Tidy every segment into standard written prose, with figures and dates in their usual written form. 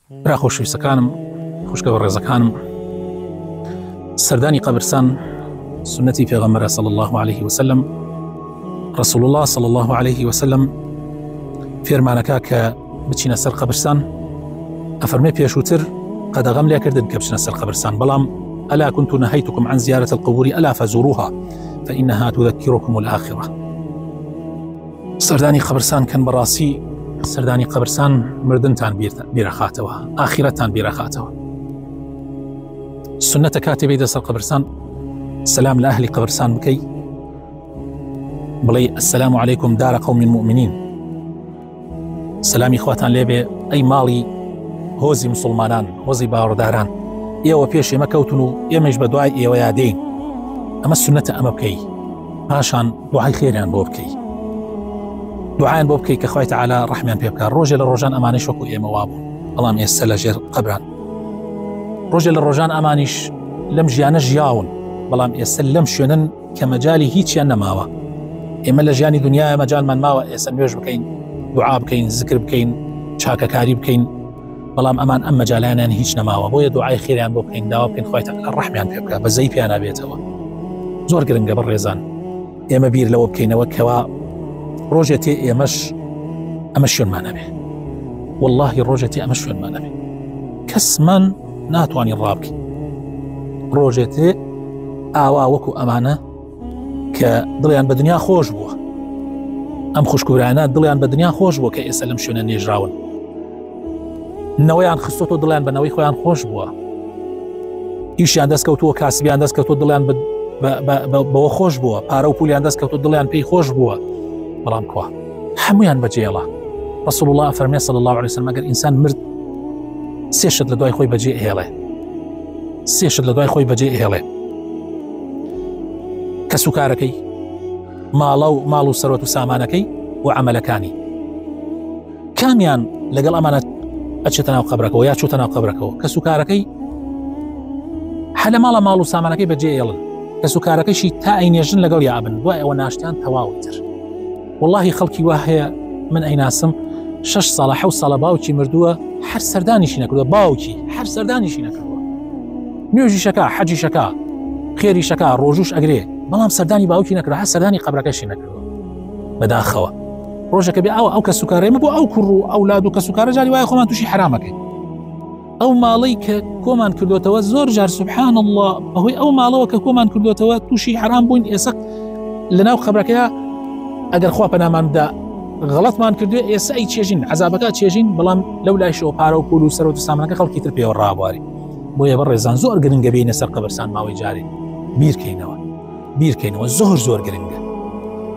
برا خۆشەویستەکانم، خوشکە بەڕێزەکانم، سەردانی قەبرسان سنەتی پێغەمبەرە صلی الله عليه وسلم. رسول الله صلی الله عليه وسلم فێرمانەکە کە بچینە سەر قەبرسان. ئەفەرمێ پێشووتر قەدەغەم لێکردن کە بچنە سەر قەبرسان، بەڵام ألا كنت نهيتكم عن زيارة القبور ألا فزوروها فإنها تذكركم الآخرة. سەردانی قەبرسان کەن، بەڕاستی سەردانی قەبرسان مردنتان بیرەخاتەوە، ئاخیرەتان بیرەخاتەوە. سنەتە کاتێ بیدە سەر قەبرسان سەلام لە ئەهلی قەبرسان بکەی، بڵێ السلام علیکم دار قوم مؤمنین، سەلامی خواتان لێبێ ئەی ماڵی هۆزی مسلمانان، هۆزی باوەڕداران، ئێوە پێش ئێمە کەوتن و ئێمەش بە دوای ئێوەیا دێین. ئەمە سنەتە ئەمە بکەی، پاشان دوعای خێریان بۆ بکەی، دوعایان بۆ بکەی کە خوای تەعالا ڕەحمیان پێ بکات. ڕۆژێ لە ڕۆژان ئەمانەش وەکو ئێمە وابوون، بەڵام ئێستا لە ژێر قەبران. ڕۆژێ لە ڕۆژان ئەمانیش لەم ژیانە ژیاون، بەڵام ئێستا لەم شوێنن کە مەجای هیچیان نەماوە. ئێمە لە ژیانی دنیاە مەجالمان ماوە ئێستا نوێژ بکەین، دوعا بکەین، زکر بکەین، چاکەکاری بکەین، بەڵام ئەمان ئەم مەجالانیان هیچ نەماوە. بۆیە دوعای خێریان بۆ بکەین، داوا بکەین خوای تەعالا ڕەحمیان پێ بکات، بەزەی پیانە بێتەوە. زۆر گرنگە بەڕێزان ئێمە بیر لەوە بکەینەوە کەوا ڕۆژێ تێ ئێمەش ئەمە شوێنمان نەبێ. واللهی ڕۆژێ تێ ئەمە شوێنمان نەبێ، کەسمان ناتوانین ڕابکەین. ڕۆژێ تێ ئاوا وەکو ئەمانە کە دڵیان بە دنیا خۆش بووە، ئەم خوشکورانە دڵیان بە دنیا خۆش بووە کە ئێستا لەم شوێنە نێژراون، نەوەیان خستۆتۆ دڵیان بەنەوەی خۆیان خۆش بووە، ئیشیان دەستکەوتووە، کاسبیان دەستکەوتووە، دڵیان بەوە خۆش بووە، پارە و پولیان دەستکەوتو دڵیان پێی خۆش بووە، بەڵام کوا هەمویان بەجێڵە. رسول الله فەرمێ صلی الله عليه وسلم ئەگەر ئینسان مرد سێ شت لە دوای خۆی بەجێ ئێڵێ، سێ شت لە دوای خۆی بەجێ ئێڵێ: کەس و کارەکەی، ماڵە و ماڵ و سەرۆت و سامانەکەی و عملەکانی. کامیان لەگەڵ ئەمانە ئەچێتە ناو قبرەکەەوە یا چۆتە ناو قبرەکەەوە؟ کەس و کارەکەی هەلە ماڵە ماڵ و سامانەکەی بەجێ ئێڵن، کەس و کارەکەشی تا ئەی نێژن لەگەڵ یابن، دوای ئەوە ناشتیان تەواوی تر. واللهی خەڵکی وا هەیە من ئەیناسم، 6 ساڵە 7 ساڵە باوکی مردووە هەر سەردانیشی نەکردووە، باوکی هەر سەردانیشی نەکردووە، نوێژی شەکا، حەجی شەکا، خێری شەکا، ڕۆژوش ئەگرێ، بەڵام سەردانی باوکی نەکردووە، هەر سەردانی قەبرەکەشی نەکردووە. بەداخەوە ڕۆژەکە بێ ئەوە ئەو کەسوکارێمە بۆ ئەو کوڕ و ئەولاد و کەسوکارە جاری وایە خۆمان تووشی حرامەکەین. ئەو ماڵەی کە کۆمان کردوتەوە زۆر جار سبحان الله بەهۆی ئەو ماڵەوە کە کۆمان کردوتەوە تووشی حرام بووین. ئێستا لەناو خەبرەکەیا ئەگەر خوا پەنامان بدا غەڵەتمان کردوێ، ئێستا ئەی چێژین عذابەکە چێژین، بەڵام لەو لایشەوە پارە و پول و سەرۆت و سامانەکە خەڵکی تر پێوە ڕابواری. بۆیە بەڕێزان زۆر گرنگە بینە سەر قەبرسان ماوەی جارێ بیرکەینەوە، بیرکەینەوە زۆر زۆر گرنگە.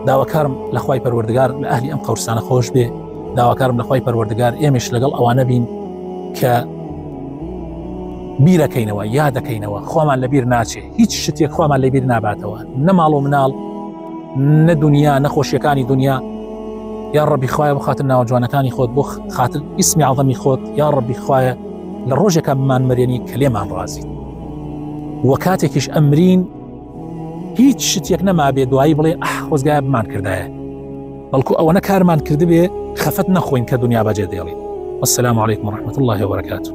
داواکارم لە خوای پەروەردگار لە ئەهلی ئەم قەورسانە خۆش بێ، داواکارم لە خوای پەروەردگار ئێمەش لەگەڵ ئەوانە بین کە بیرەکەینەوە، یا دەکەینەوە، خۆمان لەبیر ناچێ، هیچ شتێک خۆمان لەبیر ناباتەوە، نە ماڵ و مناڵ، نە دنیا، نەخۆشیەکانی دنیا. یا ڕەبی خوایە بۆ خاتر ناوە جوانەکانی خۆت، بۆ خاتر ئیسمی عەظەمی خۆت، یا ڕەبی خوایە لە ڕۆژێکا بمان مرێنی کە لێمان ڕازیت، وە کاتێکیش ئەمرین هیچ شتێک نەمابێ دوایی بڵێ ئەح خۆزگایە بمان کردایە، بەڵکو ئەوەنە کارمان کردبێ خەفەت نەخۆین کە دنیا بەجێ دێڵین. والسلام عليكم ورحمة الله وبركاته.